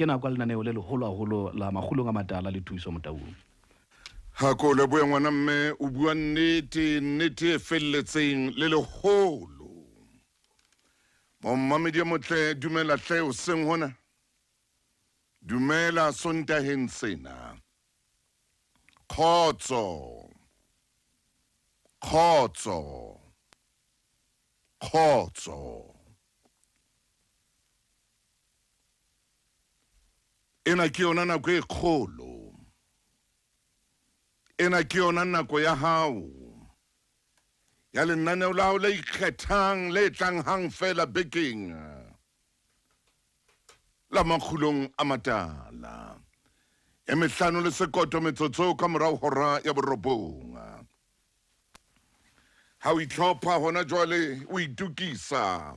Ke nako ya lenaneo le leholo haholo la Makgulong a Matala le Thuso Motaung. Ha ko lebohe ngwana mme, o bua nnete, nnete e felletseng le leholo. Mommamedi e motle, dumela hle hoseng hona. Dumela Sontaheng sena. Khotso. Khotso. Khotso. Ena ke yona nako e kgolo. Ena ke yona nako ya hao ya lenaneo la hao le ikgethang le tlang hang fela bekeng la Makgulong a Matala. E mehlano le sekoto metsotso ka morao hora ya borobong. Ha o itlhopha hona jwale o itukisa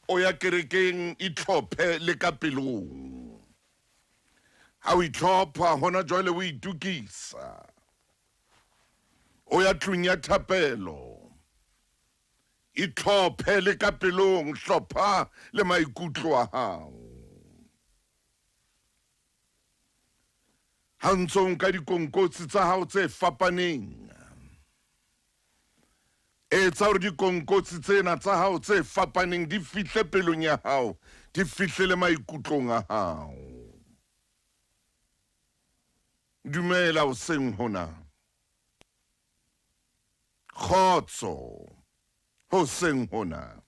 o ya kerekeng, itlhophe le ka pelong. Ha o itlhopha hona jwale o itukisa o ya tlung ya thapelo, itlhophe le ka pelong, hlopha le maikutlo a hao. Ha ntse o nka dikonkotsi tsa hao tse fapaneng, etsa hore dikonkotsi tsena tsa hao tse fapaneng di fihle pelong ya hao, di fihle le maikutlong a hao. Dumela hoseng hona. Kgotso hoseng hona.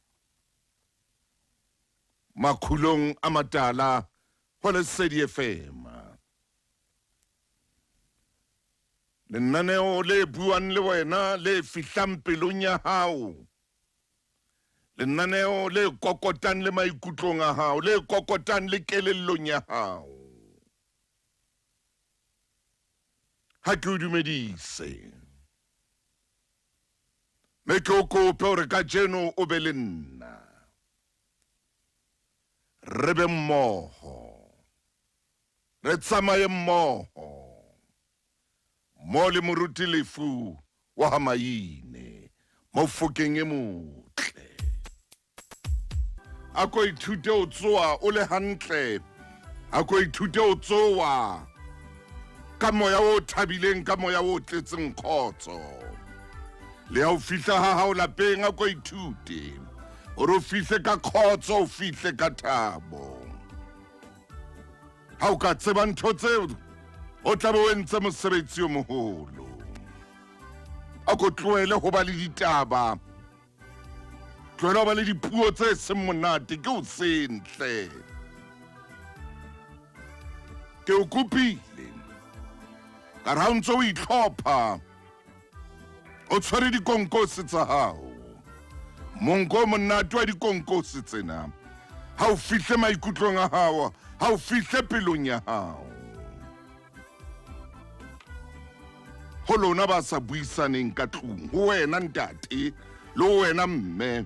Makhulong a Matala ho Lesedi FM. Lenaneo le buang le wena le fihlang pelong ya hao. Lenaneo le kokotang le maikutlong a hao, le kokotang le kelellong ya hao. Ha ke o dumedise. Me ke o kope hore kajeno o be le nna. Re be mmoho. Re tsamaye mmoho. Mo le moruti Lefu wa ha Maine, mo fokeng e motle. A ko ithute o tsoa o le hantle. A ko ithute o tsoa ka moya o thabileng, ka moya o tletseng khotso. Le ha o fihla ha hao lapeng, a ko ithute hore o fihle ka khotso, o fihle ka thabo. Ha o ka tseba ntho tseo, o tla be o entse mosebetsi o moholo. A ko tlohele ho ba le ditaba, tlohela ho ba le dipuo tse seng monate. Ke o sentle, ke o kopile ka re ha o ntse o itlhopha o tshwere dikonkose tsa hao, monko o monate wa dikonkose tsena ha o fihle maikutlong a hao, ha o fihle pelong ya hao. Ho lona ba sa buisaneng ka tlung, ho wena ntate le ho wena mme,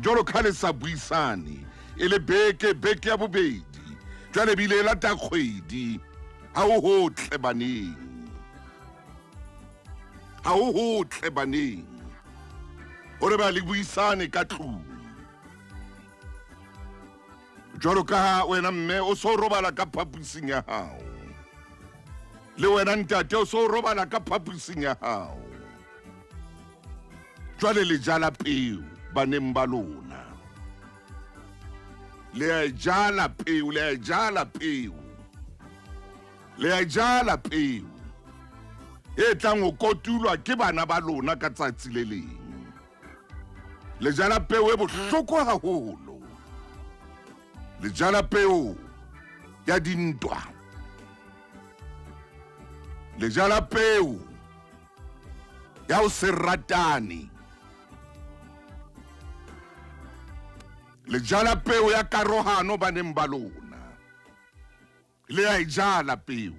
jwalo ka le sa buisane e le beke, beke ya bobedi jwale bile e lata kgwedi, ha ho hotle baneng, ha ho hotle baneng hore ba le buisane ka tlung. Jwalo ka ha wena mme o so robala ka phapusing ya hao, le wena ntate o so robala ka phapusing ya hao, jwale le jala peo baneng ba lona. Le a e jala peo, le a e jala peo, le a e jala peo e tlang ho kotulwa ke bana ba lona ka tsatsi le leng. Le jala peo e bohloko haholo, le jala peo ya dintwa, le jala peo ya ho se ratane, le jala peo ya karohano baneng ba lona. Le a e jala peo,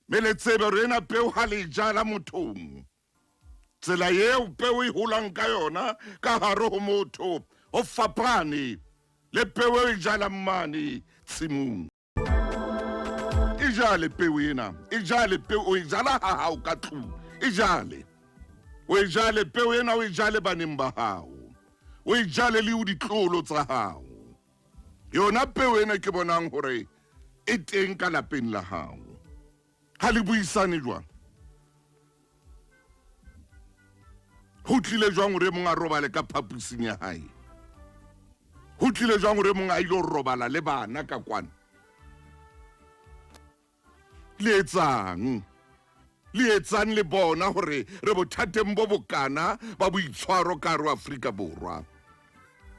mme le tsebe hore ena peo ha le e jala mothong, tsela eo peo e holang ka yona ka hare ho motho ho fapane le peo e jalang mane tshimong. E jale peo ena, e jale peo, o e jala ha hao ka tlung, e jale, o e jale peo ena, o e jale baneng ba hao, o e jale le o ditlolo tsa hao. Yona peo ena ke bonang hore e teng ka lapeng la hao. Ha le buisane jwang? Ho tlile jwang hore e mong a robale ka phaposing ya hae? Ho tlile jwang hore e mong a ile ho robala le bana ka kwana? Le etsang? Le etsang le bona hore re bothateng bo bokana ba boitshwaro ka hare ho Afrika Borwa?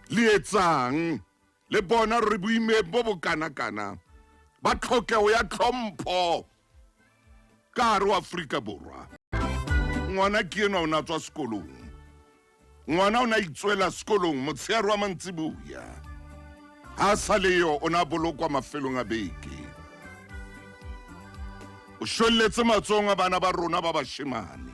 Le etsang le bona re boimeng bo bokana-kana ba tlhokeho ya tlhompho ka hare ho Afrika Borwa? Ngwana ke enwa o ne a tswa sekolong. Ngwana o ne a itswela sekolong motshehare wa mantsiboya. Ha a sa leyo o ne a bolokwa mafelong a beke. O shwelletse matsohong a bana ba rona ba bashemane.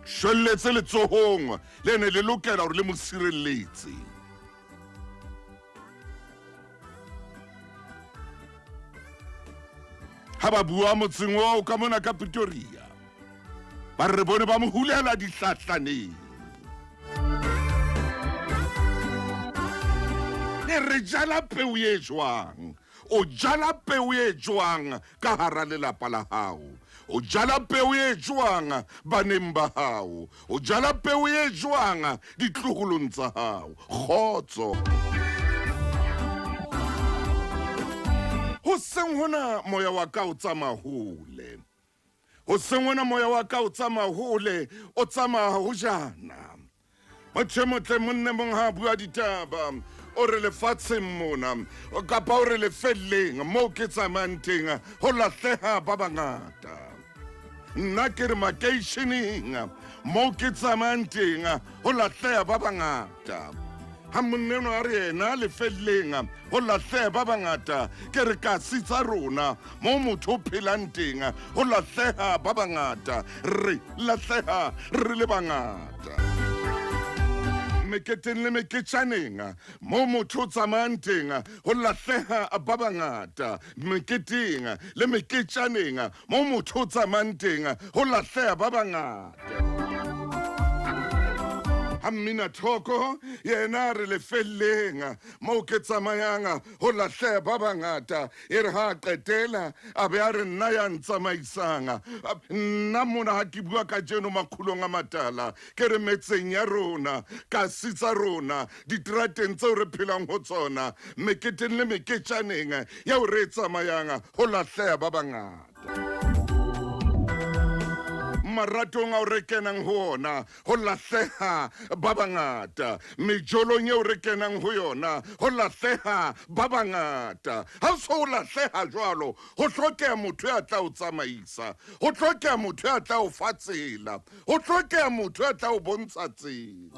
Shwelletse letsohong le ne le lokela hore le mo sireletse. Ha ba bua motseng oo ka mona ka Pretoria, ba re bone ba mo hulela dihlahlaneng. Le re jala peo e jwang? O jala peo e jwang ka hara lelapa la hao? O jala peo e jwang baneng ba hao? O jala peo e jwang ditloholong tsa hao? Kgotso. Hoseng hona moya wa ka o tsamaya hole. Hoseng hona moya wa ka o tsamaya hole, o tsamaya hojana. Motho e motle monne mong ha a bua ditaba o re lefatsheng mona kapa o re lefelleng moo ke tsamayang teng ho lahleha ba bangata. Nna ke re makeisheneng moo ke tsamayang teng ho lahleha ba bangata. Ha monna enwa a re yena lefelleng ho lahleha ba bangata, ke re kasi tsa rona moo motho o phelang teng ho lahleha ba bangata, re lahleha re le bangata. Meketeng le meketjaneng moo motho o tsamayang teng ho lahleha ba bangata, meketeng le meketjaneng moo motho o tsamayang teng ho lahleha ba bangata. Ha mmina thoko yena a re lefelleng moo ke tsamayang ho lahleha ba bangata, e re ha a qetela a be a re nna ya ntsamaisang. Nna mona ha ke bua kajeno makgulong a matala, ke re metseng ya rona, kasi tsa rona, diterateng tseo re phelang ho tsona, meketeng le meketjaneng eo re e tsamayang ho lahleha ba bangata. Maratong ao re kenang ho ona ho lahleha ba bangata, mejolong eo re kenang ho yona ho lahleha ba bangata. Ha o so o lahleha jwalo, ho hlokeha motho ya tla o tsamaisa, ho hlokeha motho ya tla o fa tsela, ho hlokeha motho ya tla o bontsha tsela.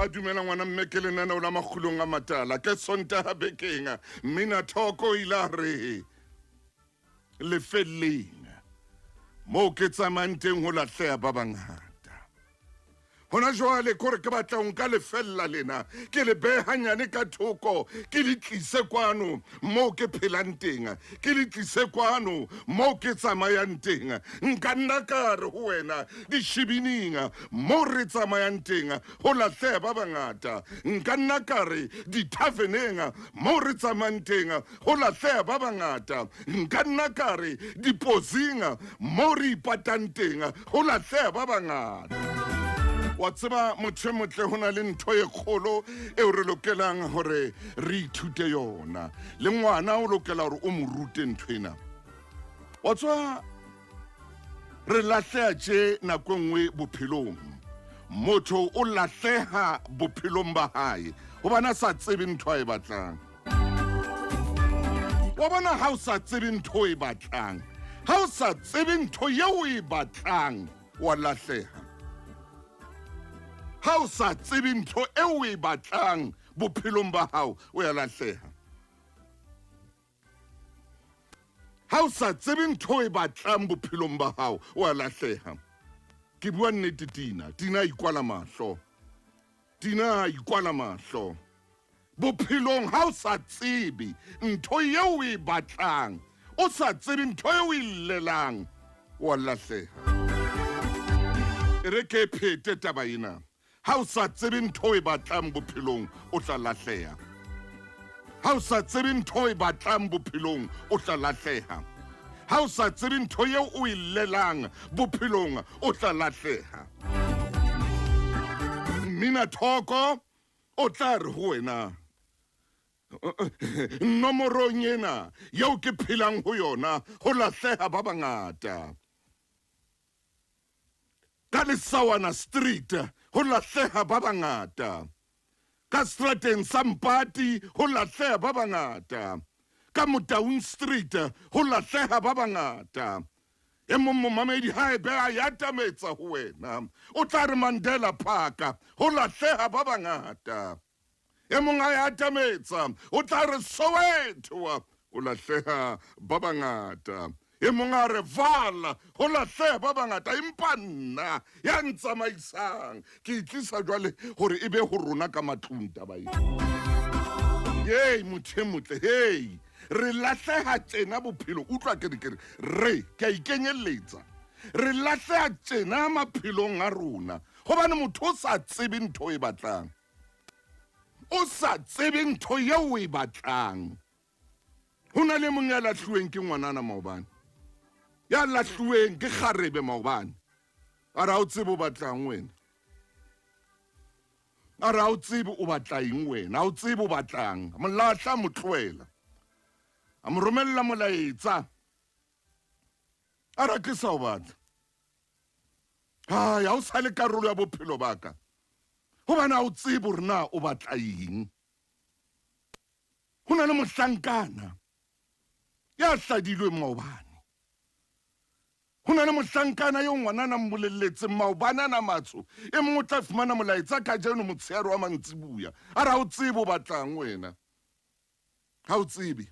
A dumela ngwana mme ke lenaneo la makgulong a matala ke Sontaha bekeng. Mmina Thoko o ile a re lefelleng moo ke tsamayang teng ho lahleha ba bangata. Hona jwale kore ke batla ho nka lefella lena ke le behe hanyane ka thoko, ke le tlise kwano moo ke phelang teng, ke le tlise kwano moo ke tsamayang teng. Nka nna ka re ho wena dishibining moo re tsamayang teng ho lahleha ba bangata. Nka nna ka re dithaveneng moo re tsamayang teng ho lahleha ba bangata. Nka nna ka re diposing mo re ipatang teng ho lahleha ba bangata. Wa tseba motho e motle, ho na le ntho e kgolo eo re lokelang hore re ithute yona. Le ngwana o lokela hore o mo rute ntho ena. Wa tswa re lahleha tje nako e nngwe bophelong. Motho o lahleha bophelong ba hae hobane a sa tsebe ntho a e batlang. Wa bona ha o sa tsebe ntho o e batlang, ha o sa tsebe ntho eo o e batlang, wa lahleha. Ha o sa tsebe ntho eo o e batlang bophelong ba hao, o ya lahleha. Ha o sa tsebe ntho o e batlang bophelong ba hao, o a lahleha. Ke bua nnete Tina. Tina a ikwala mahlo. Tina a ikwala mahlo. Bophelong ha o sa tsebe ntho eo o e batlang, o sa tsebe ntho eo o e llelang, o a lahleha. E re ke phete taba ena. Ha o sa tsebe ntho e batlang bophelong, o tla lahleha. Ha o sa tsebe ntho e batlang bophelong, o tla lahleha. Ha o sa tsebe ntho eo o e llelang bophelong, o tla lahleha. Mmina thoko o tla re ho wena, nomorong ena yeo ke phelang ho yona ho lahleha ba bangata. Ka Lesawana Street ho lahleha ba bangata. Ka seterateng sa Mpati ho lahleha ba bangata. Ka Motaung Street ho lahleha ba bangata. E mong momamedi ha e be a e atametsa ho wena, o tla re Mandela Park ho lahleha ba bangata. E mong a e atametsa, o tla re Soweto o lahleha ba bangata. E mong a re Vala ho lahleha ba bangata. Empa nna ya ntsamaisang ke e tlisa jwale hore e be ho rona ka matlung taba e. Hei motho e motle, hei re lahleha tjena bophelo. Utlwa ke re ke re re ke a ikenyelletsa. Re lahleha tjena maphelong a rona hobane motho o sa tsebe ntho e batlang. O sa tsebe ntho eo o e batlang. Ho na le mong ya lahluweng ke ngwanana maobane, ya lahluweng ke kgarebe maobane, a re ha o tsebe o batlang wena, a re ha o tsebe o batla eng wena, ha o tsebe o batlang. A mo lahla, a mo tlohela, a mo romella molaetsa, a re ha ke sa o batla. Hai, ha o sa le karolo ya bophelo ba ka, hobane ha o tsebe hore na o batla eng. Ho na le mohlankana ya hladilweng maobane. Ho na le mohlankana eo ngwanana a mmolelletseng maobane ana matsho. E mong o tla fumana molaetsa kajeno motshehare wa mantsibuya. A re ha o tsebe o batlang wena. Ha o tsebe.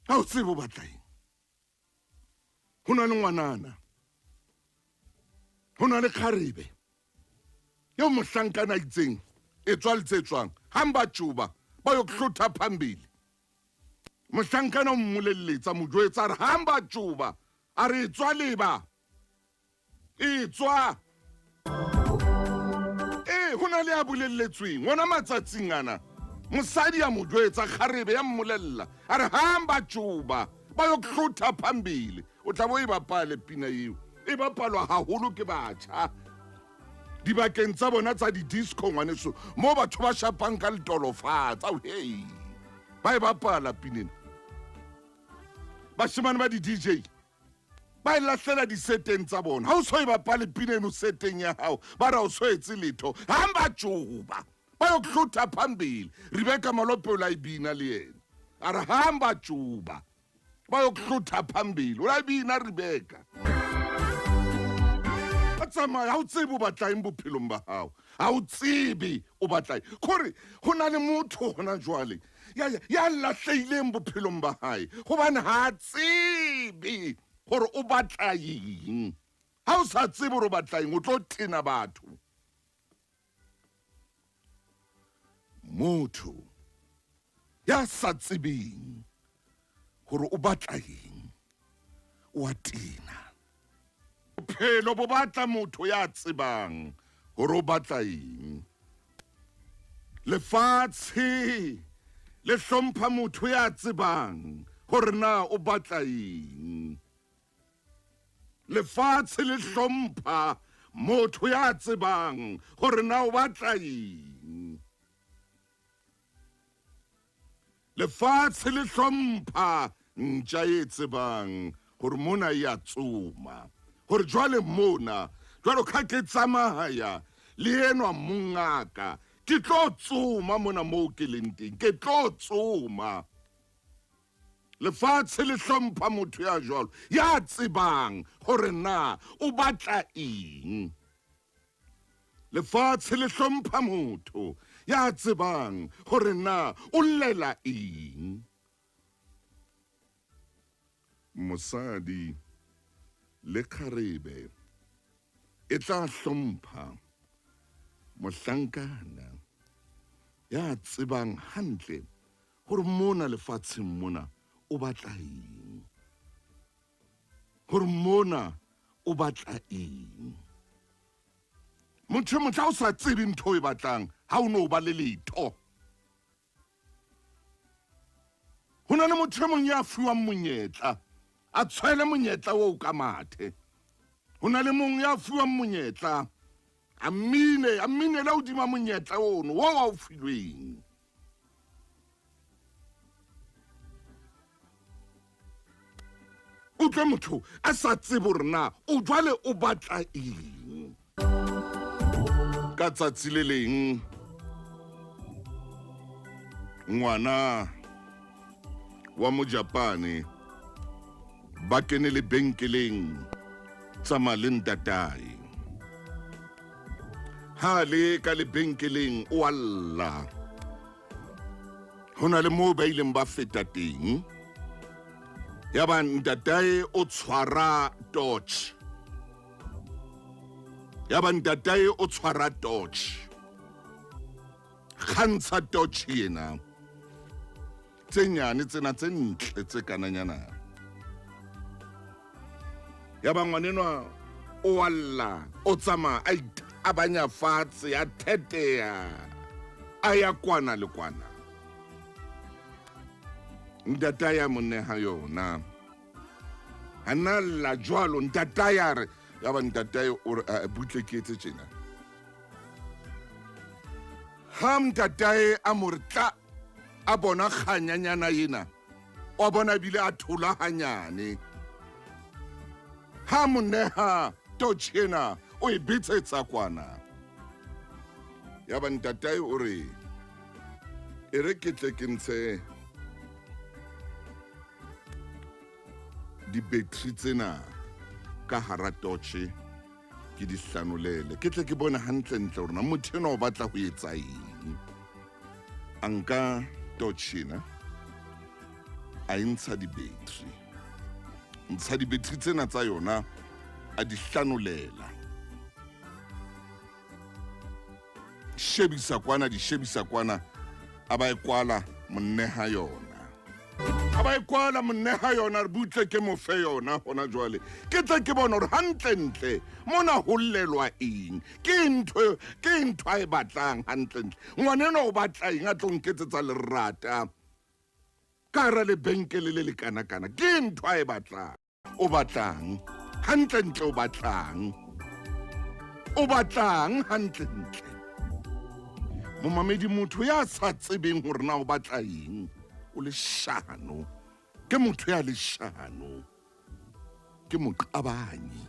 Ha o tsebe o batla eng. Ho na le ngwanana. Ho na le kgarebe. Eo mohlankana a itseng e tswa le tse tswang hang ba tšoba ba yo hlotha phambili. Mohlankana o mmolelletsa mo jwetsa a re hang ba tšoba a re e tswa leba e tswa. Ee, ho na le a bolelletsweng ona matsatsing ana. Mosadi a mo jwetsa, kgarebe ya mmolella a re hang ba tšoba ba yo hlotha phambili. O tla bo e bapale pina eo, e bapalwa haholo ke batjha dibakeng tsa bona tsa di-disco ngwaneso, moo batho ba shapang ka letolofatsa. Hei, ba e bapala pinena. Bashemane ba di-DJ ba e lahlela diseteng tsa bona. Ha o so e bapale pina eno seteng ya hao, ba re ha o so etse letho. Hang ba tšoba ba yo hlotha phambili. Rebecca Malope o la e bina le yena, a re hang ba tšoba ba yo hlotha phambili. O la e bina Rebecca. A tsamaya, ha o tsebe o batla eng bophelong ba hao, ha o tsebe o batla eng. Kore ho na le motho hona jwale ya ya lahlehileng bophelong ba hae hobane ha a tsebe hore o batla eng. Ha o sa tsebe hore o batla eng, o tlo tena batho. Motho ya sa tsebeng hore o batla eng o a tena. Bophelo bo batla motho ya tsebang hore o batla eng. Lefatshe le hlompha motho ya tsebang hore na o batla eng. Lefatshe le hlompha motho ya tsebang hore na o batla eng. Lefatshe le hlompha ntja e tsebang hore mona e a tsoma, hore jwale mona jwalo ka ke tsamaya le enwa mongaka, ke tlo tsoma mona moo ke leng teng, ke tlo tsoma. Lefatshe le hlompha motho ya jwalo, ya tsebang hore na o batla eng. Lefatshe le hlompha motho ya tsebang hore na o llela eng. Mosadi le kgarebe e tla hlompha mohlankana ya tsebang hantle hore mona lefatsheng mona o batla eng. Hore mona o batla eng. Motho e motle ha o sa tsebe ntho o e batlang, ha o no ba le letho. Ho na le motho e mong ya fuwang monyetla, a tshwele monyetla oo ka mathe. Ho na le mong ya fuwang monyetla, a mmine, a mminele hodima monyetla ono oo a o filweng. Utlwe motho a sa tsebe hore na o jwale o batla eng. Ka tsatsi le leng ngwana wa Mojapane ba kene lebenkeleng tsamaya le ntatae. Ha le ka lebenkeleng o a lla. Ho na le moo ba ileng ba feta teng. Ya ba ntatae o tshwara torch. Ya ba ntatae o tshwara torch. Kgantsha torch ena. Tse nyane tsena tse ntle tse kananyana. Ya ba ngwanenwa o a lla, o tsamaya a itabanya fatshe, a theteha, a ya kwana le kwana. Ntatae a mo neha yona. A nna lla jwalo, ntatae a re, ya ba ntatae o re, "Eh, butle ke etse tjena." Ha ntatae a mo re tla, a bona kganyanyana ena, wa bona ebile a thola hanyane. Ha mo neha torch ena, o e betsetsa kwana. Ya ba ntatae o re, e re ke tle ke ntshe di-battery tsena ka hara torch ke di hlanolele, ke tle ke bone hantlentle hore na motho enwa o batla ho etsa eng. A nka torch ena, a e ntsha di-battery, ntsha di-battery tsena tsa yona, a di hlanolela. Shebisa kwana, di shebisa kwana, a ba e kwala monneha yona. A ba e kwala monneha yona, re butle ke mo fe yona hona jwale. Ke tle ke bone hore hantlentle mona ho llelwa eng. Ke ntho, ke ntho a e batlang hantlentle. Ngwanenwa o batla eng a tlo nketsetsa lerata ka hara lebenkele le le kanakana. Ke ntho a e batlang. O batlang hantlentle, o batlang, o batlang hantlentle. Momamedi, motho ya sa tsebeng hore na o batla eng, o leshano. Ke motho ya leshano, ke moqabanyi,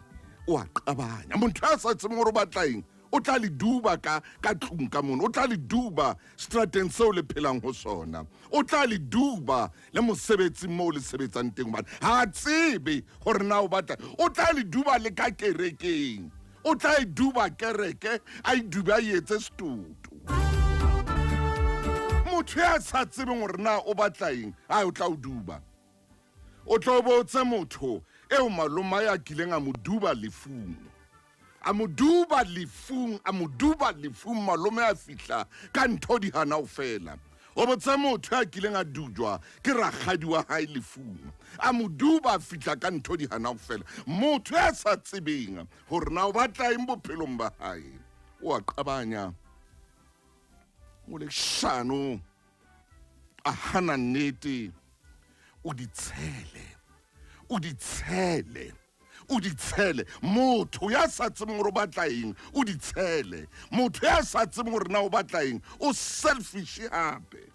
o a qabanya. Motho ya sa tsebeng hore o batla eng, o tla le duba ka ka tlung ka mono, o tla le duba strateng seo le phelang ho sona, o tla le duba le mosebetsing moo le sebetsang teng, hobane ha a tsebe hore na o batla. O tla le duba le ka kerekeng, o tla e duba kereke, a e dube a e etse setoto. Motho ya sa tsebeng hore na o batla eng, a o tla o duba. O tlo botse motho eo malomae a kileng a mo duba lefung. A mo duba lefung, a mo duba lefung, malome a fihla ka ntho di hana ho fela. O botse motho ya kileng a dujwa ke rakgadi wa hae lefung. A mo duba a fihla ka ntho di hana ho fela. Motho ya sa tsebeng hore na o batla eng bophelong ba hae, o a qabanya, o leshano, a hana nnete, o di tshele, o di tshele, o di tshele. Motho ya sa tsebeng hore o batla eng, o di tshele. Motho ya sa tsebeng hore na o batla eng, o selfish hape.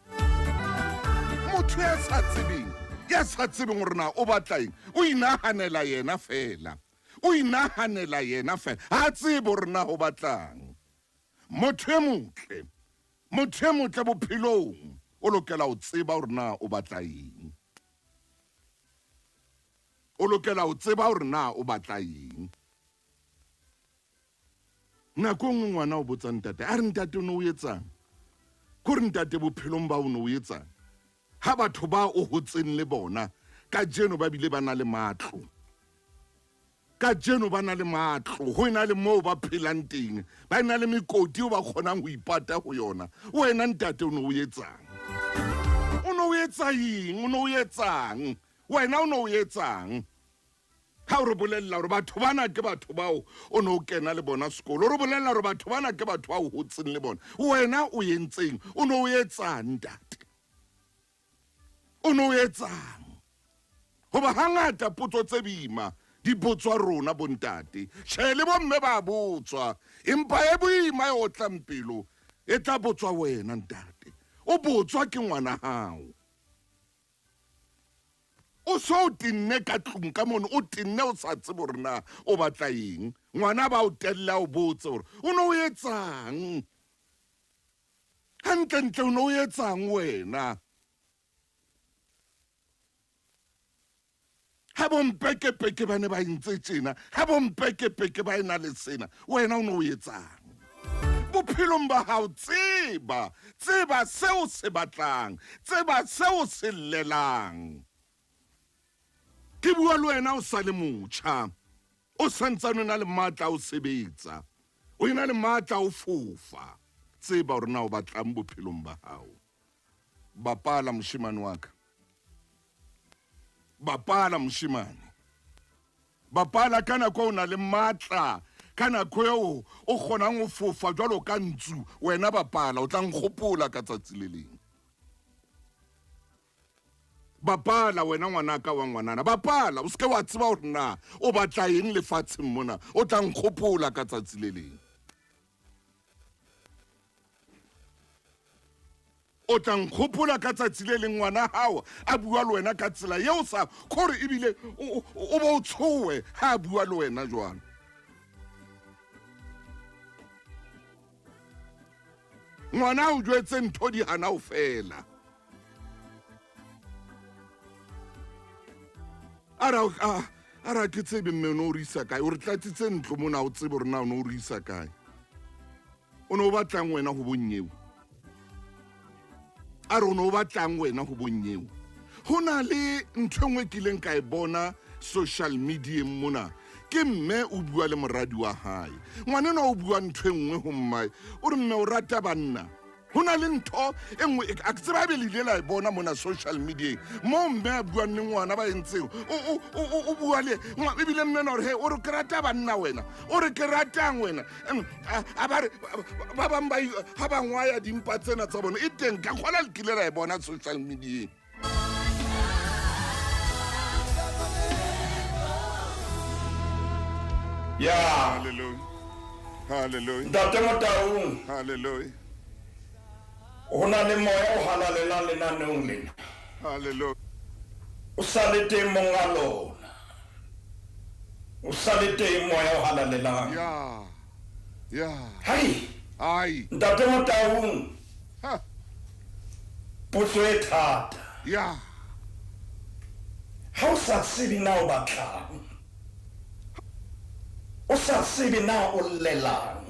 Motho ya sa tsebeng, ya sa tsebeng hore na o batla eng, o inahanela yena fela, o inahanela yena fela, ha tsebe hore na o batlang. Motho e motle, motho e motle bophelong, o lokela ho tseba hore na o batla eng. O lokela ho tseba hore na o batla eng. Nako e nngwe ngwana o botsa ntate, a re ntate o ne o etsang? Ke hore ntate bophelong ba o ne o etsang? Ha batho ba o hotseng le bona kajeno ba bile ba na le matlo. Kajeno ba na le matlo, ho ena le moo ba phelang teng, ba ena le mekoti eo ba kgonang ho ipata ho yona. Wena ntate o ne o etsang? O ne o etsa eng? O ne o etsang? Wena o ne o etsang? Ha o re bolella hore batho bana ke batho bao o ne o kena le bona sekolo, o re bolella hore batho bana ke batho ba o hotseng le bona, wena o entseng? O ne o etsang, ntate? O ne o etsang? Hoba hangata potso tse boima di botswa rona bontate. Tjhe, le bomme ba botswa, empa e boima e otlang pelo e tla botswa wena, ntate. O botswa ke ngwana hao. O so o tenne ka tlung ka mono, o tenne o sa tsebe hore na o batla eng. Ngwana ba o telle a o botse hore o ne o etsang. Hantlentle o ne o etsang wena? Ha bompekepeke ba ne ba entse tjena, ha bompekepeke ba ena le sena, wena o ne o etsang? Bophelong ba hao tseba, tseba seo se batlang, tseba seo se llelang. Ke bua le wena o sa le motjha, o santsane o na le matla a ho sebetsa, o ena le matla a ho fofa. Tseba hore na o batlang bophelong ba hao. Bapala moshemane wa ka. Bapala moshemane. Bapala ka nako o na le matla, ka nako eo o kgonang ho fofa jwalo ka ntsu, wena bapala, o tla nkgopola ka tsatsi le leng. Bapala wena ngwanaka wa ngwanana, bapala, o seke wa tseba hore na o batla eng lefatsheng mona, o tla nkgopola ka tsatsi le leng. O tla nkgopola ka tsatsi le leng ngwana hao a bua le wena ka tsela yeo sa kgore ebile o bo o tshowe ha a bua le wena jwalo. Ngwana o jwetse ntho di hana o fela. A ra ke tsebe mme o ne o re isa kae, o re tlatsitse ntlo mona, o tsebe hore na o ne o re isa kae. O ne o batlang wena ho bonnyeo? A re o ne o batlang wena ho bonnyeo? Ho na le ntho e nngwe kileng ka e bona social media mona, ke mme o bua le moradi wa hae. Ngwanenwa o bua ntho e nngwe ho mmae, o re mme o rata banna. Ho na le ntho e nngwe a ke tseba ebe le ile la e bona mona social media moo mme a buang le ngwana ba entseng, o bua le ebile mme na hore he o re ke rata banna wena, o re ke ratang wena. A ba re ba bang ba ha ba ngwaya dimpa tsena tsa bona e teng, ka kgona le kile la e bona social media. Ya. Hallelujah. Hallelujah. Ntate Motaung. Hallelujah. Ho na le moya o halalelang lenaneong lena. Hallelujah. O sa le teng monga lona. O sa le teng moya o halalelang. Ya. Ya. Hai. Ai. Ntate Motaung. Ha. Potso e thata. Ya. Ha o sa tsebe na o batlang, o sa tsebe na o llelang,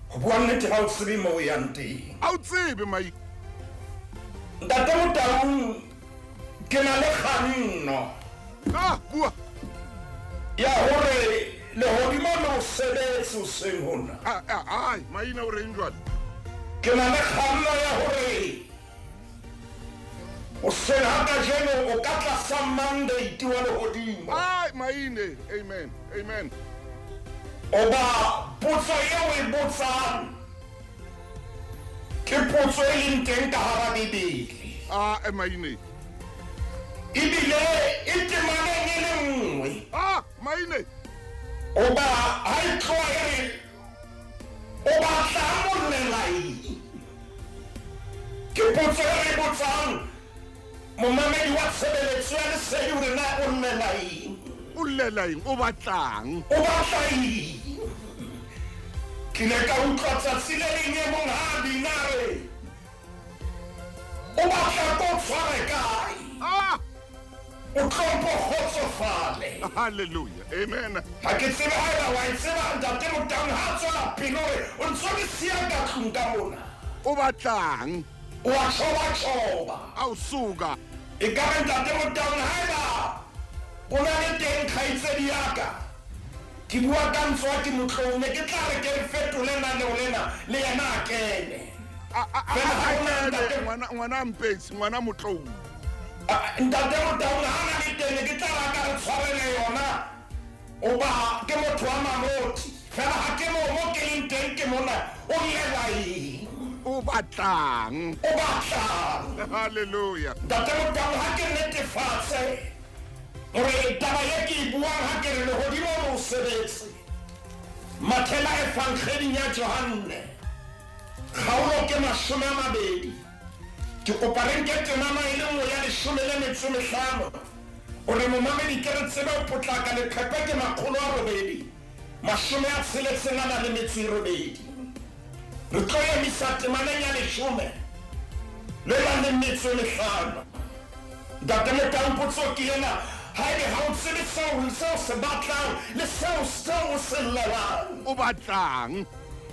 ho bua nnete ha o tsebe moo o yang teng. Ha o tsebe mai. Ntate Motaung, ke na le kganno. Ah, bua. Ya hore lehodimo le o sebetse hoseng hona. Ai, maina o reng jwale? Ke na le kganno ya hore hoseng ha kajeno o ka tlasa mandate wa lehodimo. Ai, maine. Amen. Amen. Oba potso eo e botsang ke potso e leng teng ka hara Bibele. Ah, maine. Ebile e temaneng e le nngwe. Ah, maine. Oba ha e tloha e re o batla mollela eng? Ke potso e re botsang momamedi wa tshebeletso ya lesedi hore na o llela eng? O llela eng? O batlang? O batla eng? Ke ile ka utlwa tsatsi le leng e mong ha bina re o batla ko tshware kae? Ah! O tlompo kgotsofale. Hallelujah. Amen. Ha ke tsebe haeba wa e tseba Ntate Motaung ha tswela pele hore o ntso le siya ka tlung ka mona. O batlang? O a tshoba-tshoba. A o suka. E ka re Ntate Motaung haeba o na le teng kgaitsedi ya ka, ke bua ka ntswa ke Motlou, ne ke tla re ke re fetole naneo lena le yena a kene. A Fela ha hona kene ntate ngwana ngwana Mpetsi, ngwana Motlou. Ntate Motaung ha na le teng ke tla rata re tshwarele yona oba ke motho wa Mamoti fela ha ke mo mo ke leng teng ke mona o llela eng? O batlang? O batlang? Hallelujah. Ntate Motaung ha ke netefatse hore taba ye ke e buang ha ke re lehodimo le o sebetse. Mathela Evangeling ya Johanne kgaolo ke 20. Ke kopa re nke temana e le nngwe ya 15 hore momamedi ke re tsebe ho potlaka. Leqhepe ke 868. Re tlo emisa temaneng ya 15. Ntate Motaung potso ke ena, haebe ha o tsebe seo se batlang le seo o se llelang. O batlang?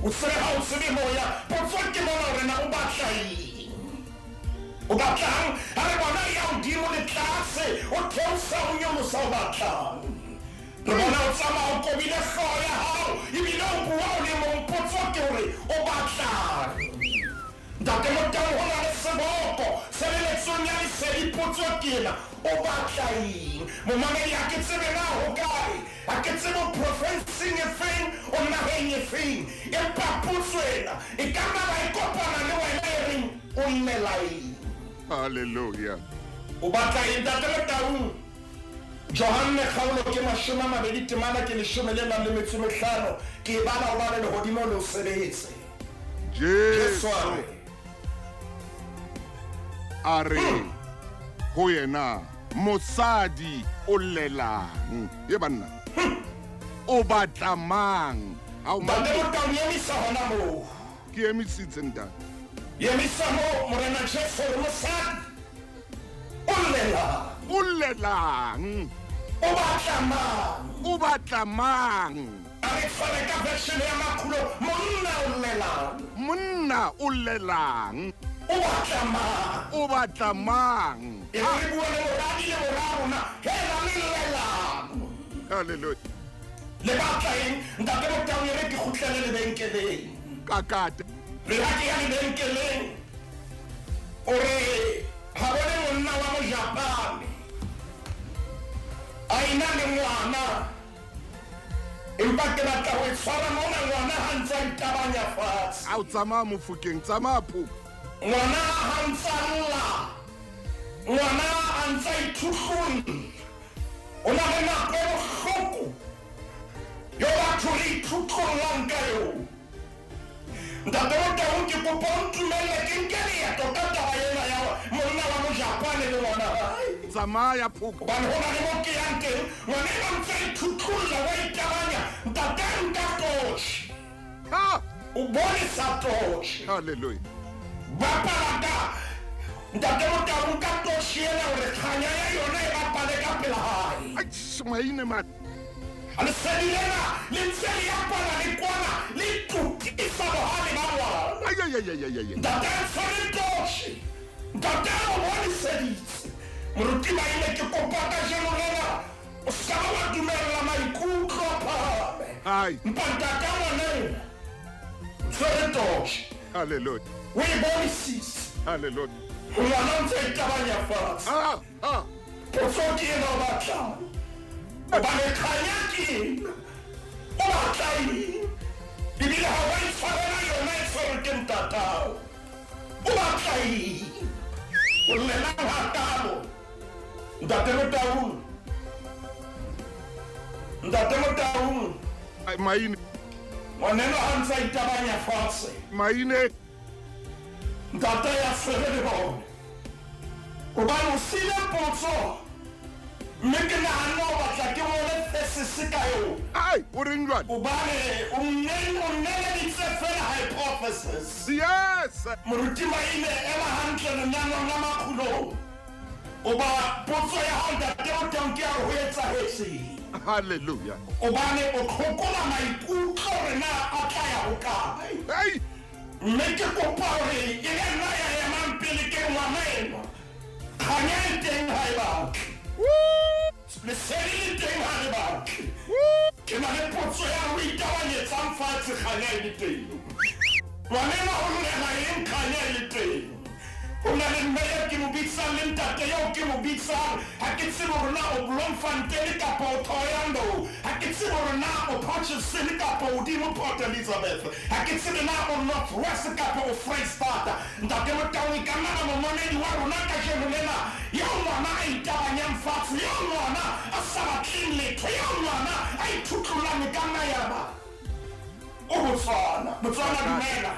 O tsebe ha o tsebe moya. Potso ke mona hore na o batla eng? O batlang? Ha re bona ya hodimo le tlase, o theosa o nyolosa, o batlang? Re bona o tsamaya o kobile hlooho ya hao ebile o bua o le mong. Potso ke hore o batlang? Ntate Motaung ho na le seboko tshebeletsong ya lesedi. Potso ke ena, o batla eng? Momamedi ha ke tsebe na ho kae, ha ke tsebe profenseng e feng, o naheng e feng, empa potso ena e ka nna ba e kopana le wena e reng o llela eng? Hallelujah. O batla eng Ntate Motaung? Johanne kgaolo ke 20 temana ke 15. Ke e bala hobane lehodimo le o sebetse. Jesu a re ho yena, mosadi o llelang? Ye banna, o batla mang? Ntate Motaung emisa hona moo. Ke emisitse ntate. Emisa moo Morena Jesu re mosadi o llelang? O llelang? O batla mang? O batla mang? A re tshware ka version ya Makhulo, monna o llelang? Monna o llelang? O batla mang? O batla mang? E re bua le moradi le mora rona, hela le llelang? Hallelujah. Le batla eng? Ntate Motaung e re ke kgutlele lebenkeleng. Kakate. Re ha ke ya lebenkeleng, o re ha bone monna wa Mojapane a ena le ngwana, empa ke batla ho e tshwara mona ngwana ha ntse a itabanya fatshe. A o tsamaya Mofokeng, tsamaya phofu. Ngwana ha ntse a lla, ngwana a ntse a ithuhlolla. O na le nako e bohloko yo batho re ithutlollang ka yona. Ntate Motaung ke kopa o ntumelle ke nke leeto ka taba ena ya monna wa Mojapane le ngwana hae. Tsamaya phofu. Hobane ho na le mo ke yang teng, ngwana enwa ntse a ithuthulla, wa itabanya. Ntate a nka torch. Ha! O bonesa torch. Hallelujah. Bapala ka Ntate Motaung ka torch ena hore kganya ya yona e bapale ka pela hae. Ai, maine man. Lesedi lena le ntse le apana le kwana le tukisa bohale ba ngwana. Ai, ai, ai, ai, ai. Ntate a tshwere torch. Ntate a mo boniseditse. Moruti Maine ke kopa kajeno lena o ska ba wa dumella maikutlo a phahame. Ai. Mpa ntate a ngwana enwa tshwere torch. Hallelujah. O e bonisitse. Hallelujah. Ngwana o ntse a itabanya fatshe. Ah, ah. Potso ke ena o batlang? Hobane kganya ke ena. O batla eng? Ebile ha wa itshwarela yona e tshwerwe ke ntatao. O batla eng? O llelang hakalo? Ntate Motaung. Ntate Motaung. Maine. Ngwaneno ha ntse a itabanya fatshe. Maine. Ntate ya tshwere le bone. Hobane o siile potso mme ke nahanne o batla ke ngole thesis ka yona. Ai, o reng jwale? Hobane o nneleditse fela hypothesis. Yes. Moruti Maine ema hantle lenaneong la Makgulong. Hoba potso ya hao Ntate Motaung ke ya hore ho etsahetseng. Hallelujah. Hobane o tlhokola maikutlo hore na a tla ya hokae. Hey. Mme ke kopa hore e be nna ya emang pele ke ngwana enwa. Kganya e teng ha e batle. Lesedi le teng ha le batle. Ke na le potso ya ho itabanyetsang fatshe kganya e le teng. Ngwana enwa o llela eng kganya e le teng? Ho na le mme eo ke mo bitsang le ntate eo ke mo bitsang. Ha ke tsebe hore na o Bloemfontein kapa o Thohoyandou. Ha ke tsebe hore na o Potchefstroom kapa o hodimo Port Elizabeth. Ha ke tsebe na o North West kapa o Freistata. Ntate Motaung e ka nna ba momamedi wa rona kajeno lena, eo ngwana a itabanyang fatshe, eo ngwana a sa batleng letho, eo ngwana a ithutlolang, e ka nna yaba o Botswana. Botswana dumela.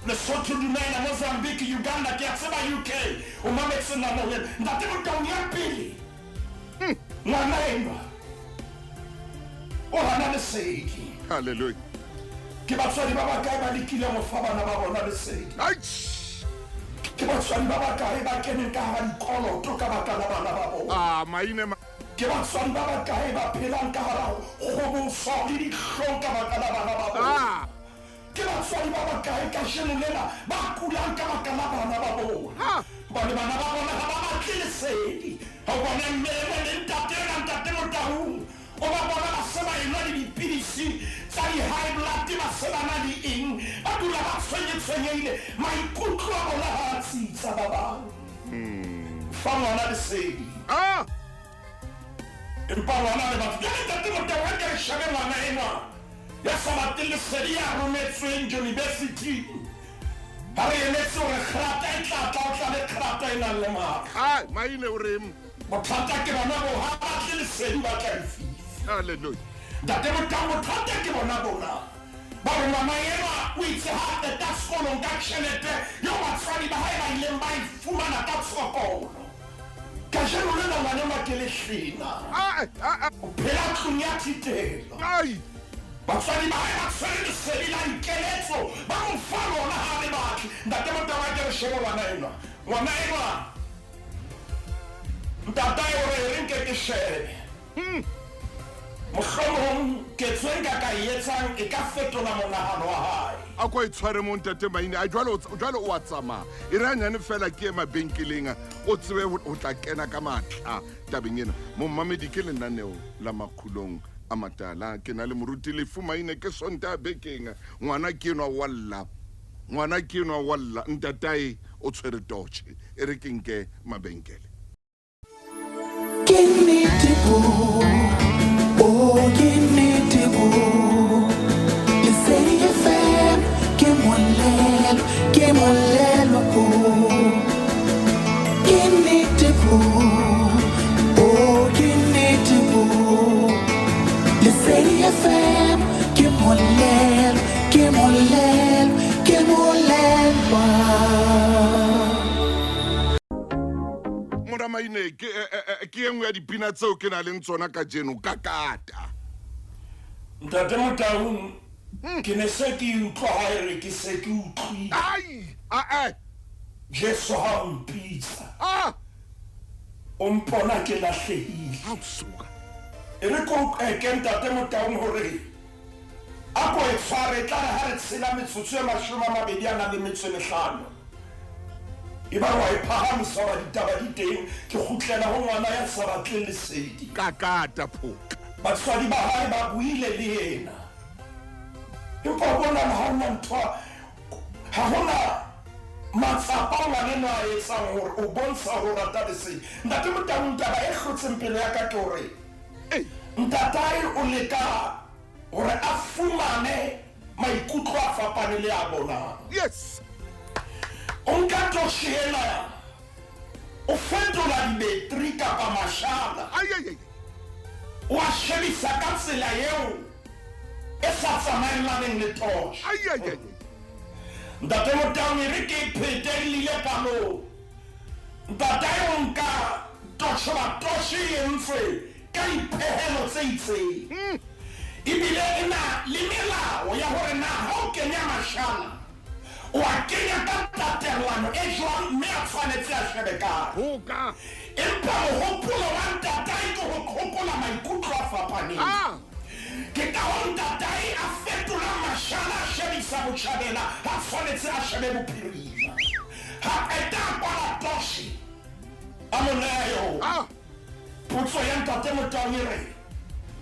Lesotho dumela, Mozambique, Uganda, ke a tseba UK, o mametse lenaneo lena. Ntate Motaung ya pele, ngwana enwa o hana lesedi. Hallelujah. Ke batswadi ba bakae ba lekileng ho fa bana ba bona lesedi? Aish. Ke batswadi ba bakae ba keneng ka hara dikoloto ka baka la bana ba bona? Ah, maine ma. Ke batswadi ba bakae ba phelang ka hara kgoboso le dihlong ka baka la bana ba bona? Ah. Ke batswadi ba bakae kajeno lena ba kulang ka baka la bana ba bona? Hobane bana ba bona ha ba batle lesedi. Ha o bona mme enwa le ntate enwa, ntate Motaung, o ba bona ba se ba enwa le dipidisi tsa di-high blood, ba se ba na le eng, ba dula ba tshwenye-tshwenyehile, maikutlo a bona ha a tsitsa ba bang. Fa ngwana lesedi. Empa ngwana le batho. Jwale ntate Motaung, ha ke re shebe ngwana enwa ya sa batleng lesedi ya rometsweng junibesithing. Ha re emetse hore kgrata e tla tla, o tla le kgrata e nang le matla. Hai, maine o reng? Bothata ke bona boo, ha ba batle lesedi, ba tla lefifi. Hallelujah. Ntate Motaung, bothata ke bona bona. Ba re ngwana enwa o itse ha a qeta sekolong ka tjhelete eo batswadi ba hae ba ileng ba e fumana ka tshokolo. Kajeno lena ngwana enwa ke lehlena. O phela tlung ya thitelo. Batswadi ba hae ba tshwere lesedi la dikeletso, ba mo fa lona ha a le batle. Ntate Motaung a ke re shebe ngwana enwa. Ngwana enwa ntatae o re e re nke ke shebe. Mohlomong ketso e nka ka e etsang e ka fetola monahano wa hae. A ko e tshware mo ntate Maine. A jwale o jwale o a tsamaya. E re hanyane fela ke ye mabenkeleng o tsebe ho tla kena ka matla tabeng ena. Momamedi ke lenaneo la Makgulong a Matala. Ke na le moruti Lefu Maine ke Sontaha bekeng. Ngwana ke enwa wa lla. Ngwana ke enwa wa lla. Ntatae o tshwere totjhe. E re ke nke mabenkele. Ke nnete bo, oh ke nnete bo. Lesedi FM ke molelo, ke molelo bo. Ke nnete bo, oh ke nnete bo. Lesedi FM ke molelo, ke molelo, ke molelwa. Mora Maine, ke eh, eh, eh, ke e nngwe ya dipina tseo ke nang le tsona kajeno ka kata. Ntate Motaung, ke ne se ke utlwa ha e re ke se ke utlwile. Ai, a eh. Jesu ha o mpitsa. Ah! O mpona ke lahlehile. Ha o suka. E re ke o qeke Ntate Motaung hore A ko e tshware, e tla re ha re tshela metsotso e 25, ebang wa e phahamisa hoba ditaba di teng, ke kgutlela ho ngwana ya sa batleng lesedi. Kakata phoka. Batswadi ba hae ba buile le yena, empa o bonala ha hona ntho, ha hona matsapa ao ngwaneno a etsang hore o bontsha hore o rata lesedi. Ntate Motaung, taba e hlotseng pelo ya ka ke hore ntatae o leka hore a fumane maikutlo a fapane le a bonang. Yes. O nka toshe ena, o fetola dibetri kapa mashala. Ai, ai, ai. O a shebisa ka tsela eo e sa tsamaellaneng le toshe. Ai, ai, ai. Ntate Motaung, e re ke e phete e llile palong. Ntatae o nka toshe hoba toshe e entswe ka dipehelo tse itseng. Ebile e na le melao ya hore na ha o kenya mashala, o a kenya ka tatelano e jwang mme a tshwanetse a shebe kae. Hoka. Empa mohopolo wa ntatae ke ho hopola maikutlo a fapaneng. Ke ka hoo ntatae a fetolang mashala a shebisa botjhabela ha tshwanetse a shebe bophirima. Ha qeta a kwala toshe a mo neha yona. Potso ya Ntate Motaung e re,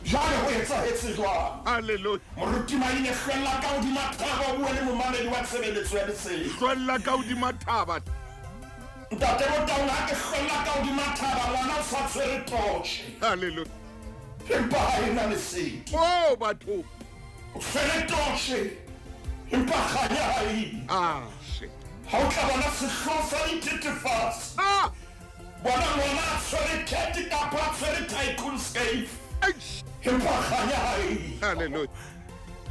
Jwale ho etsahetse jwang? Hallelujah. Moruti Maine, hlwella ka hodima thaba o bue le momamedi wa tshebeletso ya lesedi. Hlwella ka hodima thaba. Ntate Motaung ha ke hlwella ka hodima thaba ngwana o sa tshwere torch. Hallelujah. Empa ha e na lesedi. Oh batho. O tshwere torch empa kganya ha e. Ah shit. Ha o tla bona sehloho sa dithethefatsi. Ah. Bona ngwana a tshwere cat kapa a tshwere tycoon scale. Eish. Empa kganya ha e. Hallelujah.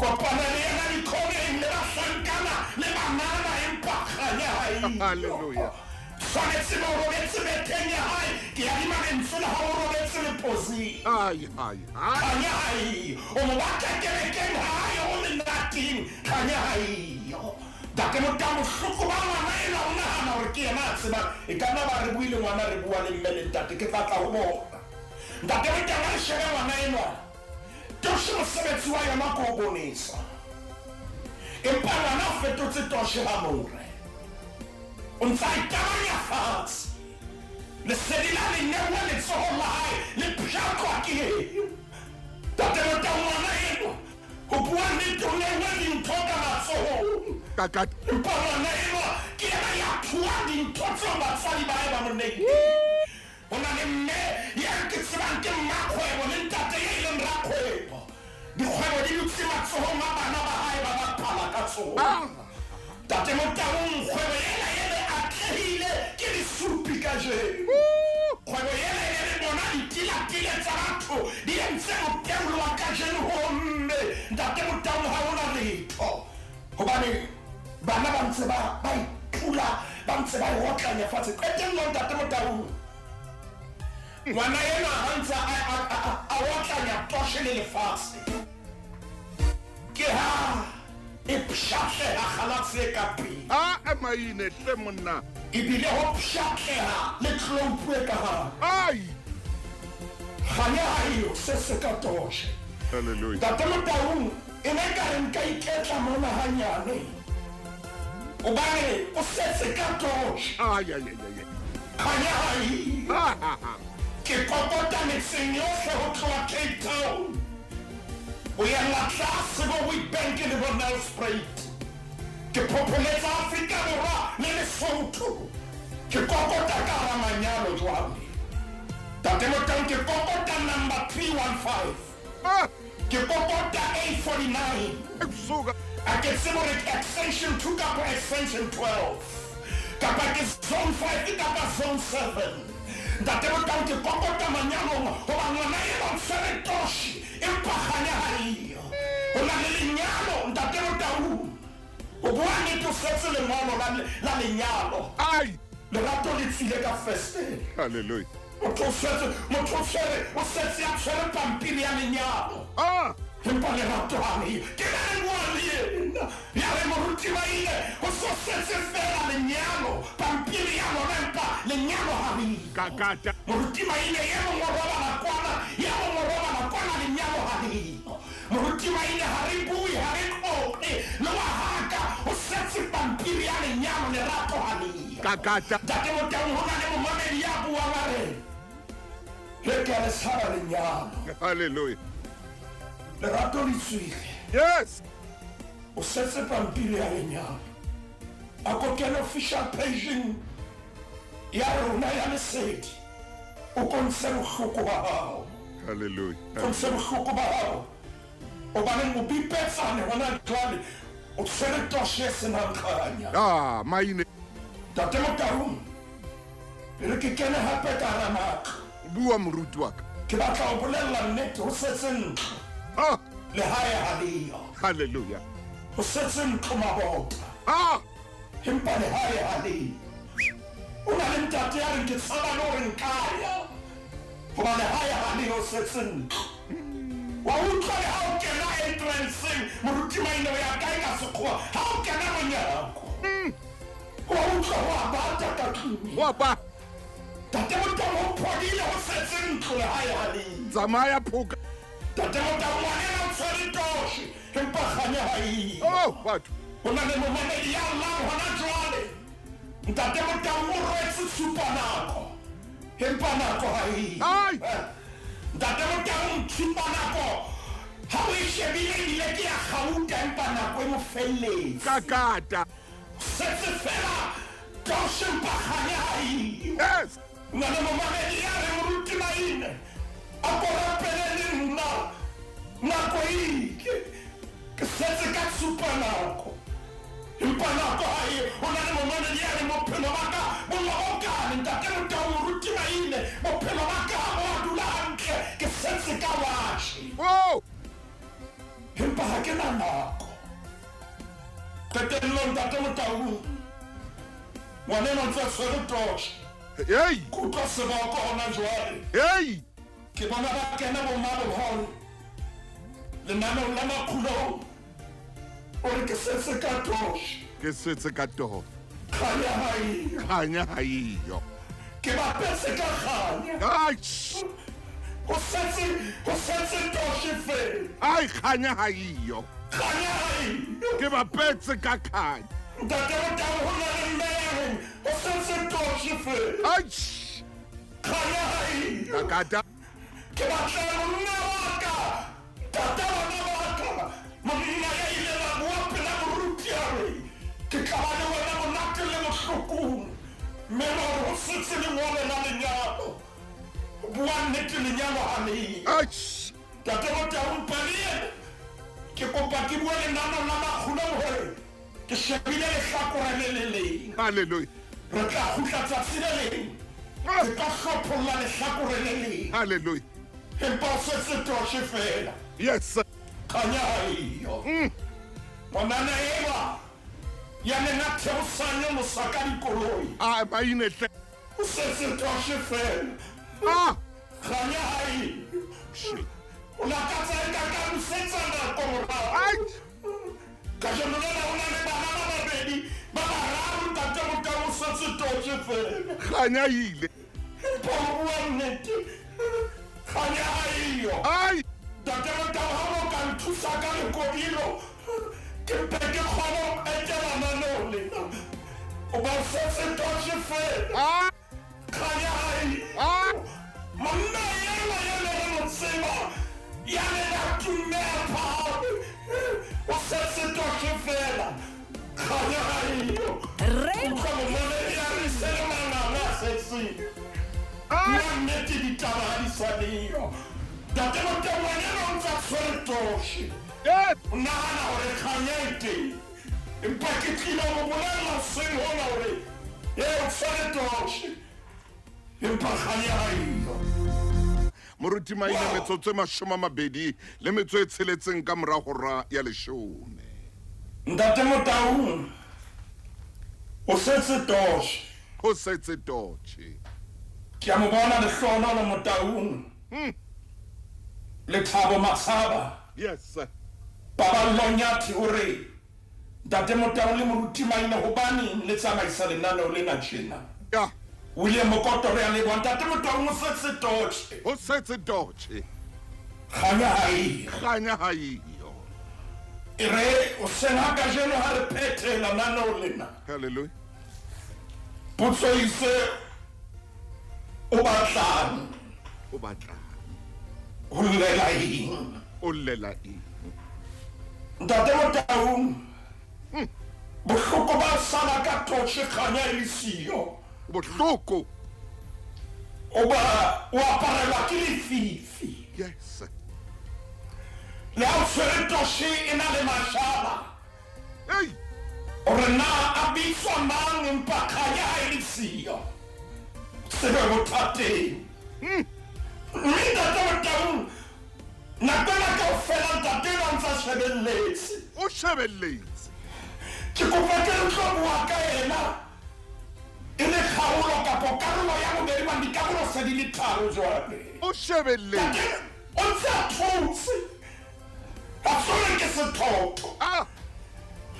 Kopana le yena dikhoneng le bahlankana le banana empa kganya ha e. Hallelujah. Tshwanetse be o robetse betheng ya hae ke adima lentswe le ha o robetse leposing. Ai ai ai. Kganya ha eyo. O mo batla kerekeng ha a yo lenateng. Kganya ha eyo. Ntate Motau bohloko ba ngwana enwa o nahana hore ke yena a tsebang. E ka nna ba re bue le ngwana re bua le mme le ntate ke tla tla ho bona. Ntate Motau ha re shebe ngwana enwa. Toshe mosebetsi wa yona ke ho bonesa. Empa ngwana o fetotse toshe hamore. O ntse a itabanya fatshe. Lesedi la leneuwe letsohong la hae le pshatlwa ke eng? Ntate Motau ngwana enwa ho bua nnete o neuwe dintho ka matsohong. Kaka. Empa ngwana enwa ke yena ya thuang dintho tseo batswadi ba hae ba mo neileng. Ho na le mme ya ke tsebang ke mmakgwebo le ntate ya ileng rakgwebo. Dikgwebo di dutse matsohong a bana ba hae ba bapala ka tsona. Ntate Motaung kgwebo ena e ne atlehile ke lesupi kajeno. Kgwebo ena e ne re bona ditilatile tsa batho di entse moteolo wa kajeno ho mme Ntate Motaung ha hona letho. Hobane bana ba ntse ba ba ipula ba ntse ba e otlanya fatshe. Qetellong Ntate Motaung ngwana enwa ha ntse a otlanya toshe le lefatshe ke ha e pshatleha kgalatse e ka pele. Ah maine hle monna. Ebile ho pshatleha le tloupu e ka hare. Ai. Kganya ha eyo se se ka toshe. Hallelujah. Ntate Motaung e ne ka re nka iketla mona hanyane. Hobane o setse ka toshe. Ai ai ai ai. Kganya ha eyo. Ha ha ha. Ke kokota metseng yohle ho tloha Cape Town ho yella tlase bo Witbank le bo Nelspruit. Ke phopholetsa Afrika Borwa le Lesotho. Ke kokota ka hara manyalo jwale. Ntate Motaung ke kokota number 315. Ah. Ke kokota A49. Suka. A ke tsebe hore ke extension 2 kapa extension 12 kapa ke zone 5 kapa zone 7. Ntate Motaung ke kokota manyalong hoba ngwana enwa o tshwere toshi empa kganya ha eyo. Ho na le lenyalo Ntate Motaung. Ho bua nnete o setse lengolo la la lenyalo. Ai. Lerato le tswile ka festere. Hallelujah. Motho o setse motho o tshwere o setse a tshwere pampiri ya lenyalo. Ah. Empa lerato ha le ke na re bua le yena. Ya re moruti ba ile ho so setse fela lenyalo pampiri ya lona empa lenyalo ha le. Kakata. Moruti Maine ye mong o robala kwana, ye mong o robala kwana lenyalo ha le. Moruti Maine ha re bue ha re qoqe le wa haka o setse pampiri ya lenyalo lerato ha le. Kakata. Ntate Motaung ho na le momamedi ya buang a re he ke a le tshaba lenyalo. Hallelujah. Lerato le tswile. Yes. O setse pampiri ya lenyalo. A ko kene official page ya rona ya lesedi. O ko ntshe bohloko ba hao. Hallelujah. Ko ntshe bohloko ba hao. Hobaneng o bipetsane hona jwale o tshwere toshe e senang kganya. Ah, maine. Ntate Motaung e re ke kene hape ka hara matlo. Bua moruti wa ka. Ke batla ho bolella nnete ho setse ntlo. Ah. Lehae ha leyo. Hallelujah. Ho setse ntlo mabota. Ah. Empa lehae ha leyo. O na le ntate ya reng ke tshaba le hore nka ya. Hoba lehae ha leyo ho setse ntlo. Wa utlwa le ha o kena entranceng moruti Maine o ya kae ka sekgowa ha o kena monyako. Wa utlwa ho a bata ka tlung. Wa ba. Ntate Motaung ho phodile ho setse ntlo lehae ha leyo. Tsamaya phoka. Ntate Motaung ngwana enwa o tshwere toshe empa kganya ha eyo. Oh batho. Ho na le momamedi ya llang hona jwale. Ntate Motaung o rwetse tshupanako empa nako ha eyo. Ai. Ntate Motaung tshupanako ha o e shebile ebile ke ya kgauta empa nako e mo felletse. Kakata. Setse fela Toshe empa kganya ha eyo. Yes. Na le momamedi ya reng Moruti Maine a ko rapele le nna nako e ile. Ke setse ka tshupa nako. Empa nako ha e ho na le momamedi ya reng bophelo ba ka bo lobokane ntate Motau Moruti Maine bophelo ba ka ha bo a dula hantle ke setse ka watjhe. Oh! Empa ha ke na nako. Qetellong ntate Motaung ngwaneno ntse a tshwere torch. Hey! Ke utlwa seboko hona jwale. Hey! Ke bona ba kena bo Marble Hall lenaneong la Makgulong. O re ke setse ka torch. Ke setse ka torch. Kganya ha eyo. Kganya ha eyo. Ke bapetse ka kganya. Ai! Ho setse ho setse torch feela. Ai, kganya ha eyo. Kganya ha eyo. Ke bapetse ka kganya. Ntate Motau ho na le mme ya reng ho setse torch feela. Ai! Kganya ha eyo. Kakata. Ke batla monna wa ka, ntata bana ba ka, monna ya ileng a bua pela moruti a re, ke tla ba le wena monate le bohlokong. Mme ba re ho setse lengolo la lenyalo. Ho bua nnete lenyalo ha le yo. Ai! Ntate Motau Mpaliene, ke kopa ke bue lenaneong la Makgulong hore ke shebile lehlakore le le leng. Hallelujah. Re tla kgutla tsatsi le leng. Re tlo hlopholla lehlakore le leng. Hallelujah. Empa o setse toshe feela. Yes. Kganya ha eyo. Ngwanana enwa ya neng a theosa nyolosa ka dikoloi. Ah, maine hle. O setse toshe feela. Ah. Kganya ha eyo. Shit. O lakatsa eka ka busetsa nako morao. Ai. Kajeno lena o na le bana ba babedi ba bararo ntate Motau o setse toshe feela. Kganya e ile. Empa ho bua nnete kganya ha eyo. Ai. Ntate Motau ha o ka nthusa ka lekodilo ke mpe ke kgone ho etela naneo lena. O ba o setse toshe feela. Ah. Kganya ha eyo. Ah. Monna enwa ya ne re mo tseba ya neng a tumme a phahame o setse toshe feela. Kganya ha eyo. Utlwa momamedi a re se le manganga a setseng. Bua nnete ditaba ha di sa leyo. Ntate Motau ngwaneno o ntse a tshwere toshe. Yes. O nahana hore kganya e teng. Empa ke tlile ho mo bolella hoseng hona hore ee o tshwere toshe. Empa kganya ha eyo. Moruti Maine metsotso e 26 ka mora hora ya 10. Ntate Motaung o setse toshe. Ho setse toshe. Ke a mo bona lehlohonolo Motaung. Lethabo Matshaba. Yes. Paballo Nyathi o re Ntate Motaung le Moruti Maine hobaneng le tsamaisa lenaneo lena tjena? Ya. William Mokoto re a leboha. Ntate Motaung o setse toshe. Ho setse toshe. Kganya ha eyo. Kganya ha eyo. E re hoseng ha kajeno ha re phethela lenaneo lena. Hallelujah. Potso itse o batlang? O batlang? O llela eng? O llela eng? Ntate Motaung, bohloko ba sala ka toshe kganya e le siyo. Bohloko. O ba o aparelwa ke lefifi. Yes. Le ha o tshwere toshe e na le mashala. Hey. O re na a bitswa mang empa kganya ha e le siyo. Tsebe bothateng. Mme ntate Motaung nako ena kaofela ntate enwa a ntsa shebelletse. O shebelletse. Ke kopa ke re tlo bua ka yena e le kgaolo kapo karolo ya bobedi hobane dikarolo se di le tharo jwale. O shebelletse. Ntate o ntse a thotse. Ha so re ke sethotho. Ah.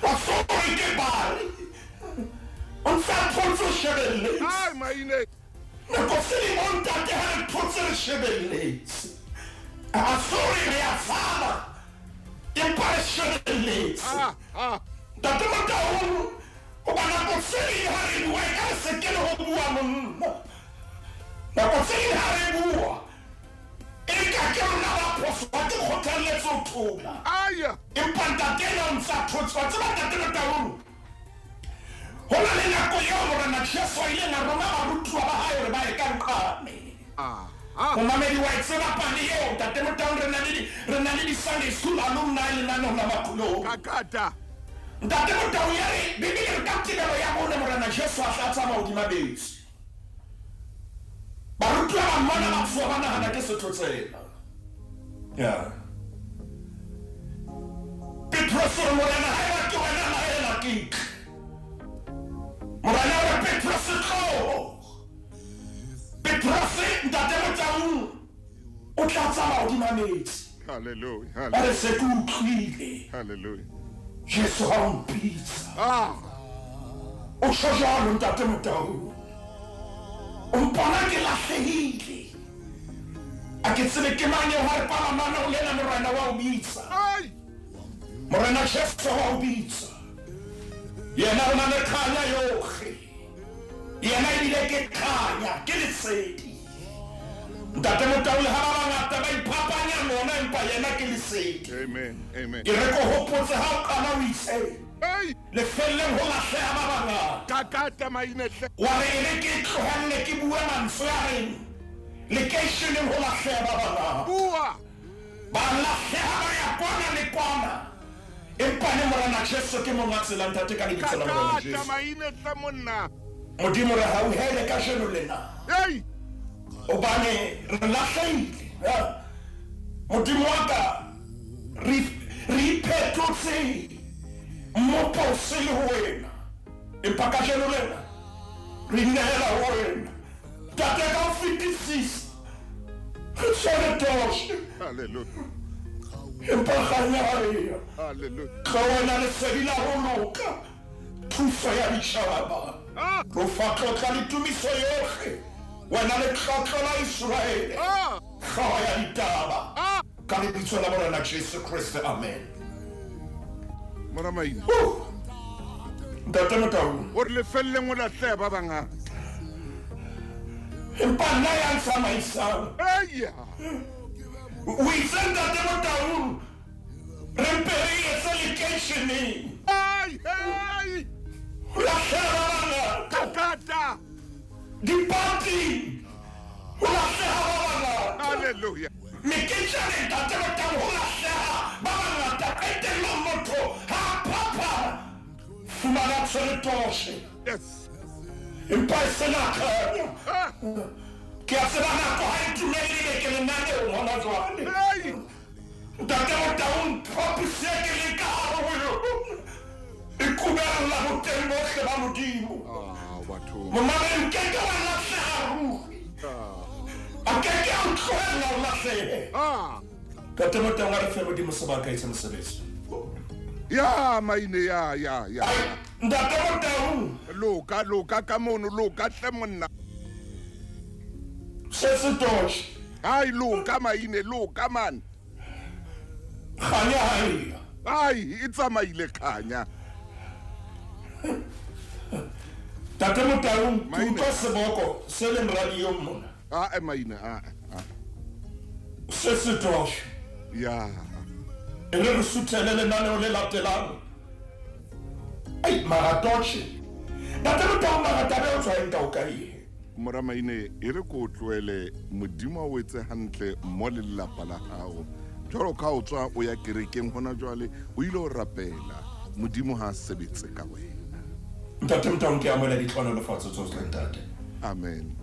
Ha so re ke bare. O ntse a thotse o shebelletse. Ai maine. Nako tse ding bo ntate ha re thotse re shebelletse. Ha so re re a tshaba empa re shebelletse. Ah, ah. Ntate Motaung hoba nako tse ding ha re bua e ka re se ke le ho bua monna. Nako tse ding ha re bua e ka ke rona ba phoso ha ke kgothalletse ho thola. Aya. Empa ntate ena o ntsa thotse. Wa tseba ntate Motaung ho na le nako eo Morena Momamedi wa e tseba pale eo, Ntate Motaung, re na le di, re na le di-Sunday School alumni lenaneong la Makgulong. Kakata. Ntate Motaung ya re, Bibele e re ka tebelo ya bone Morena Jesu a tla tsamaya hodima metsi. Barutuwa ba mmona ba tshoha ba nahana ke sethotsela. Ya. Petrose o re, Morena, haeba ke wena laela ke tle. Morena o re, Petrose tloho. Petrose, Ntate Motaung, o tla tsamaya hodima metsi. Hallelujah. Ba re se ke utlwile. Hallelujah. Jesu ha o mpitsa. Ah. O tjho jwalo Ntate Motaung. O mpona ke lahlehile. A ke tsebe ke mang eo ha re kwala manong lena Morena wa o bitsa. Ai. Morena Jesu wa o bitsa. Yena o na le kganya yohle. Yena ebile ke kganya, ke lesedi. Ntate Motau le ha ba bangata ba iphapanya lona empa yena ke lesedi. Amen. Amen. E re ko hopotse ha o qala o itse Hey. lefelleng ho lahleha ba bangata. Kakata maine hle. Wa re e re ke tlohelle ke bue mantswe a reng lekeisheneng ho lahleha ba bangata. Bua. Ba lahleha ba ya kwana le kwana. Empa le Morena Jesu ke monga tsela Ntate ka lebitso la Morena Kakata Jesu. maine hle monna. Modimo re hauhele kajeno lena. Hey. Hobane re lahlehile. Ha. Modimo wa ka re re iphetotse mmopo o sele ho wena. Empa kajeno lena re inehela ho wena. Ntate ka ho fetisisa re tshwere torch. Hallelujah. Empa kganya ha eya. Hallelujah. Ka wena lesedi la ho loka, thuso ya ditjhaba. Ah. Re o fa tlotla le tumiso yohle, wena letlotlo la Iseraele, Ah. hlooho ya ditaba. Ah. Ka lebitso la Morena Jesu Kreste, amen. Mora maine. Huh. Ntate Motaung, O re lefelleng o lahleha ba bangata. empa nna ya ntsamaisang. Eya. O itse Ntate Motaung, re mpe re etse lekeisheneng. Ai, ai. Ho lahleha ba bangata. Kakata. Dipating, ho lahleha ba bangata. Hallelujah. Meketjaneng Ntate Motaung, ho lahleha ba bangata. Qetellong motho ha a phapha, fumana tshwere torche. Yes. Empa e sena kganya. Ah. Ke a tseba nako ha e dumelle ebe ke lenaneong hona jwale. Hey. Ntate Motaung, phaposi e ke leng ka hare ho yona e kubella boteng bohle ba Modimo. Ah, batho. Momamedi, o keke wa lahleha ruri. A keke a o tlohella o lahlehe. Ah. Ntate Motaung, a re fe Modimo sebaka etse mosebetsi. Ya maine ya ya ya. Ai, Ntate Motaung, Loka loka ka mono loka hle monna. se se torch. Ai loka maine loka man. Kganya ha eya. Ai e tsamaile kganya. Ntate Motaung, ke Maine. utlwa seboko se leng radiong mona. Ah eh, maine ah. ah. Se se torch. Ya. E re re suthele lenaneo le latelang. Ai, mara torch. Ntate Motaung, mara taba eo tswa eng ka o kae e? Mora maine e re ko o tlohele Modimo a o etse hantle mo le lelapa la hao. Jwalo ka o tswa o ya kerekeng hona jwale o ile o rapela. Modimo ha a sebetse ka wena. Ntate Motaung, ke amohela ditlhohonolofatso tsohle ntate. Amen.